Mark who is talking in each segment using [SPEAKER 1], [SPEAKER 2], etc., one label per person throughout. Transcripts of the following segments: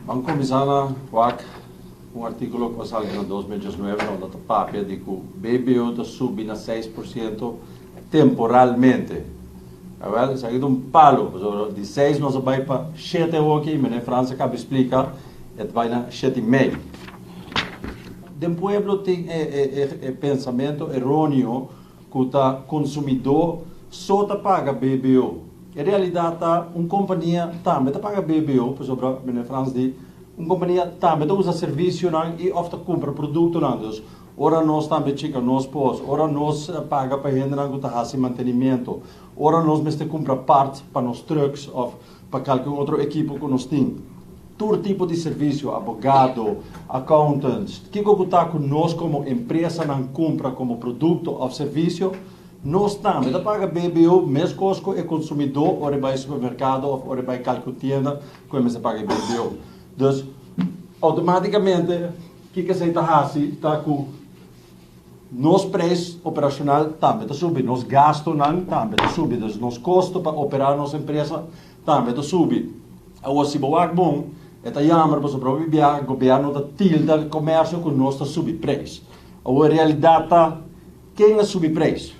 [SPEAKER 1] Ban kuminsá na wak un artíkulo ku a sali na 2019 unda ta papia di ku BBO ta subi na 6% temporalmente. Awel, esaki ta un palo, pasobra di 6 nos a bai pa 7 awoki i meneer Frans a kaba splika e ta bai na 7 i mei. Den pueblo tin e pensamentu eróneo ku ta konsumidó so ta paga BBO. En realidat ta un kompania tambe ta paga BBO, pasobra meneer Frans di un kompania tambe ta usa servisionan i òf ta kumpra produktonan. Dus ora nos tambe chika nos pos, ora nos paga pa hendenan ku ta hasi mantenimiento, ora nos mester kumpra parts pa nos trucks òf pa kualke otro ekipo ku nos tin. Tur tipo di servisio, abogado, accountants, kiko ku ta ku nos komo empresanan kumpra komo produkto òf servisio, nos tambe ta paga BBO meskos ku e konsumidó ora bai supermerkado òf ora bai kualke tienda ku e mester paga BBO. Dus outomátikamente kiko esei ta hasi ta ku nos preis operashonal tambe ta subi, nos gastonan tambe ta subi, dus nos kosto pa operá nos empresa tambe ta subi. Awor si bo wak bon, e ta jammer pasobra hopi bia gobièrnu ta tilda komersio ku nos ta subi preis. Awor realidat ta ken a subi preis?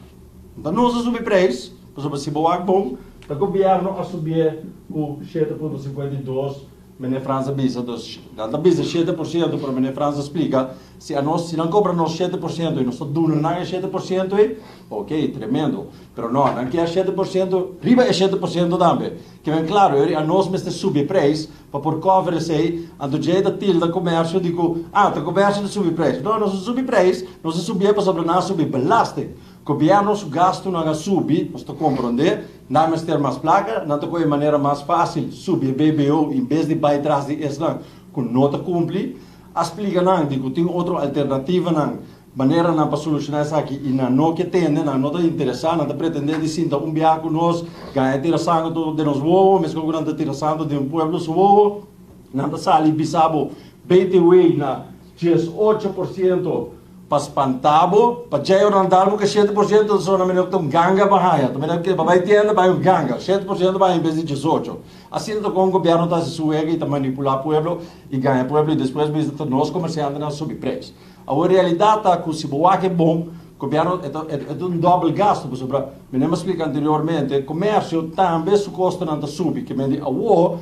[SPEAKER 1] Ta nos a subi preis, pasobra si bo wak bon, ta gobièrnu a subié ku 7,52. Meneer Frans a bisa, dus nan ta bisa 7%, pero meneer Frans a splika, si anos, si nan kobra nos 7% i nos ta duna nan e 7% ei, ok, tremendo. Pero no, nan ke 7% riba e 7% tambe. Ke men klaro, anos mester subi preis pa por cover esei, anto dje ta tilda komersio di ku, ah, ta komersio ta subi preis. No, nos a subi preis, nos a subié pasobra nan a subi belasting. Gobièrnu su gastunan a subi, nos ta komprondé, nan mester mas plaka, nan ta kohe manera mas fásil subi e BBO en bes di bai tras di esnan ku no ta kumpli. A splika nan di ku tin otro alternativanan, maneranan pa solushoná esaki i nan no ke tende, nan no ta interesá, nan ta pretendé di sinta un biaha ku nos, gaña tira sangu tur den nos wowo, meskos ku nan ta tira santu den pueblo su wowo. Nan ta sali bisa bo BTW na 18% pa spanta bo, pa djei ora nan dal bo ke 7% ta sona manera ku ta un ganga pa haña. Ta manera ku pa bai tienda bai un ganga, 7% bai en bes di 18. Asina ta kon gobièrnu ta hasi su wega i ta manipulá pueblo i gaña pueblo i despues bisa ta nos komersiantenan subi preis. Awor realidat ta ku si bo wak e bon, gobièrnu e ta e ta un dòbel gastu pasobra mi a splika anteriormente komersio tambe su kostonan ta subi ke men di awor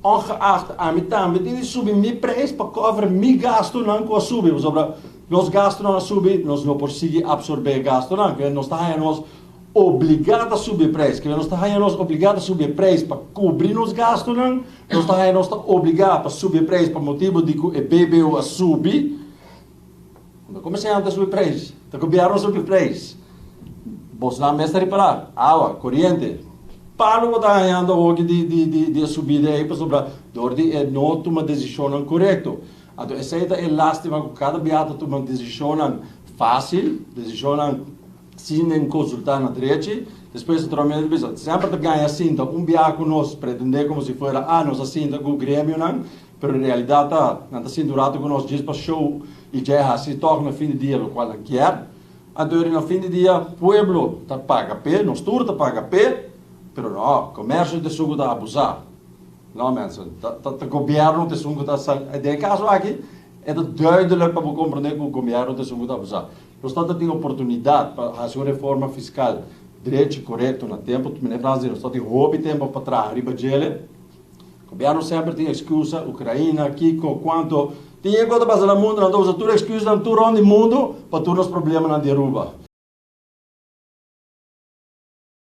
[SPEAKER 1] ongeacht ami tambe tin di subi mi preis pa cover mi gastunan ku a subi pasobra nos gastunan a subi, nos no por sigui absorbé e gastunan ke nos ta haña nos obligá ta subi e preis ke nos ta haña nos obligá ta subi e preis pa kubri nos gastunan, nos ta haña nos ta obligá pa subi e preis pa motibu di ku e BBO a subi. No komersiante a subi preis, ta gobièrnu a subi preis. Bosnan mes ta ripará, awa, koriente, palu bo ta hañando awoki di di di di e subida ei pasobra dor di e no tuma desishonnan korekto. Anto esei ta e lástima ku kada bia ta tuma desishonnan fásil, desishonnan sin den konsultá na drechi. Despues naturalmente ta bisa, semper ta gaña sinta un bia ku nos pretendé komo si fuera, ah, nos a sinta ku gremionan, pero en realidat ta nan ta sinta un ratu ku nos djis pa show i djei hasi tòg na fin di dia lokual nan kier. Anto na fin di dia pueblo ta paga p'e, nos tur ta paga p'e, pero no, komersio ta esun ku ta abusá. No mensen, ta ta gobièrnu ta esun ku ta sali, den e kaso aki e ta duidelijk pa bo komprondé ku gobièrnu ta esun ku ta abusá. Nos ta tin oportunidat pa hasi un reforma fiskal drechi, korekto na tempu. Meneer Frans di nos ta tin hopi tempu pa traha riba djele. Gobièrnu semper tin ekskusa, Ukraina, kiko, kuanto. Tin e ku ta pasa na mundu, nan ta usa tur ekskusanan tur rònt di mundu pa tur nos problemanan di Aruba.